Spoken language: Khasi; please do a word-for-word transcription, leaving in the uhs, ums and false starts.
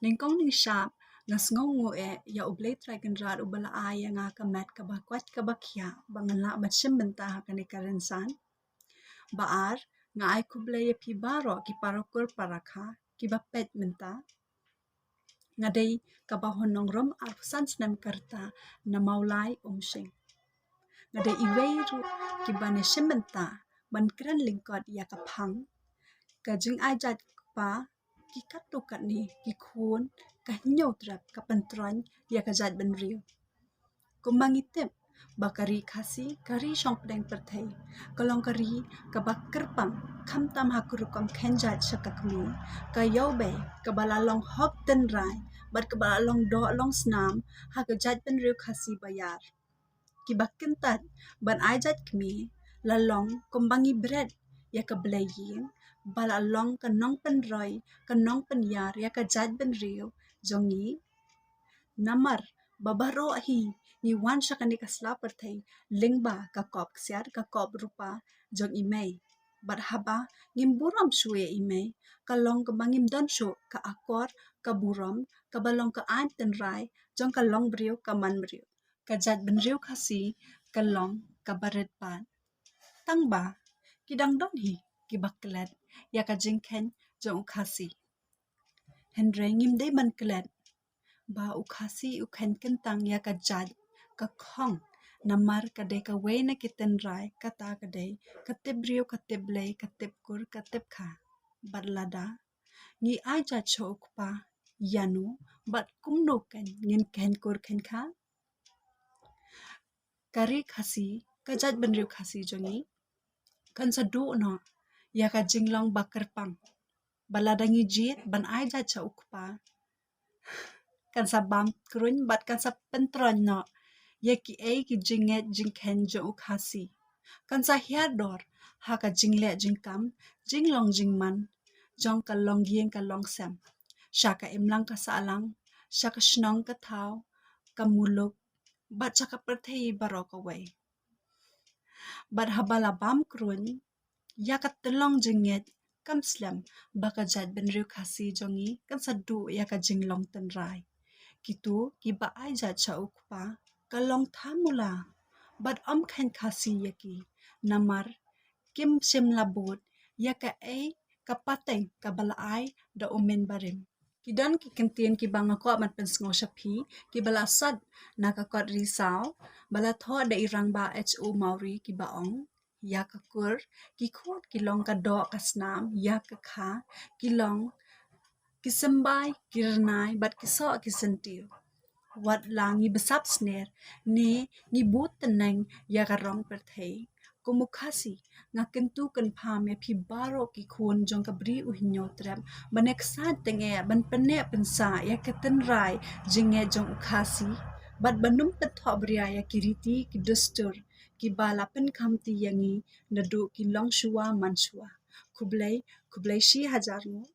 Nyngkong nyngshap, nga sngewnguh eh ïa U Blei Trai Kynrad uba la ai ïa nga ka met kaba koit kaba khiah ba ngan lah ban shim bynta ha kane ka rynsan. Ba ar, nga ai khublei ïa phi baroh ki parakur parakha kiba peit mynta. Nga dei kaba hun nongrum arphew san snem ka rta na Mawlai Umshing. Nga dei iwei ruh kiba ne shim bynta ban kren lyngkot ïa ka phang ka jingai jait kpa, ki katto katne ki khun ka Hynñiewtrep ka pyntroiñ ïa ka jaitbynriew. Kumba ngi tip ba ka ri Khasi, ka ri shongpdeng pyrthei, ka long ka ri kaba kyrpang khamtam ha ka rukom khein jait sha ka kmie, ka ïew bei kaba la long hok tynrai bad kaba la long doh long snam ha ka jaitbynriew Khasi ba ïar. Kiba kyntait ban ai jait kmie la long kumba ngi bret ïa ka blei ïing ba la long ka nongpynroi, ka nongpynïar ïa ka jaitbynriew jong ngi. Namar ba baroh hi ngi wan sha kane ka sla pyrthei lyngba ka kop ksiar, ka kop rupa jong i mei. Bad haba ngim burom shuh ïa i mei, ka long kaba ngim don shuh ka akor, ka burom kaba long ka aiñ tynrai jong ka longbriew ka manbriew, ka jaitbynriew Khasi ka long kaba rit bad. Tang ba ki dang don hi kiba klet ïa ka jingkhein jong u Khasi. Hynrei ngim dei ban klet ba u Khasi u khein kyntang ïa ka jait ka khong, namar ka dei kawei na ki tynrai, kata ka dei ka tip briew, ka tip blei, ka tip kur, ka tip kha. Bad lada ngi ai jait sha u kpa, ïano bad kumno kan ngin khein kur khein kha? Ka ri Khasi, ka jaitbynriew Khasi jong ngi kan sa duh noh ïa ka jinglong ba kyrpang. Ba lada ngi jied ban ai jait sha u kpa, kan sa bam kruiñ bad kan sa pyntroiñ noh ïa kiei ki jingngeit jingkhein jong u Khasi. Kan sa hiar dor ha ka jingleh jingkam, jinglong jingman jong ka longïing ka longsem, sha ka imlang ka sahlang, sha ka shnong ka thaw, ka muluk bad sha ka pyrthei baroh kawei. Bad haba la bam kruiñ ïa ka tyllong jingngeit, kam slem ba ka jaitbynriew Khasi jong ngi kan sa duh ïa ka jinglong tynrai. Kito kiba ai jait sha u kpa ka long thamula bad ym khein Khasi ïa ki, namar kim shym la bud ïa kaei ka pateng kaba la ai da u Mynbarim. Ki don ki kyntien kiba nga kwah ban pynsngew sha phi, kiba la sot na ka kot Ri Saw, ba la thoh da i Rangbah H O Mawrie, kiba ong: Ïa ka kur ki khun ki long ka doh ka snam, ïa ka kha ki long ki symbai ki rnai bad ki soh ki syntiew. Wat la ngi bsap sner ne ngi bud tneng ïa ka rong pyrthei, kum u Khasi nga kyntu kynpham ïa phi baroh ki khun jong ka Bri u Hynñiewtrep ban ïa ksaid tyngeh, ban pynneh pynsah ïa ka tynrai jingngeit jong u Khasi bad ban ym pynthohbria ïa ki riti ki dustur kiba la pynkhamti ïa ngi naduh ki longshuwa manshuwa. Khublei, khublei shihajar nguh.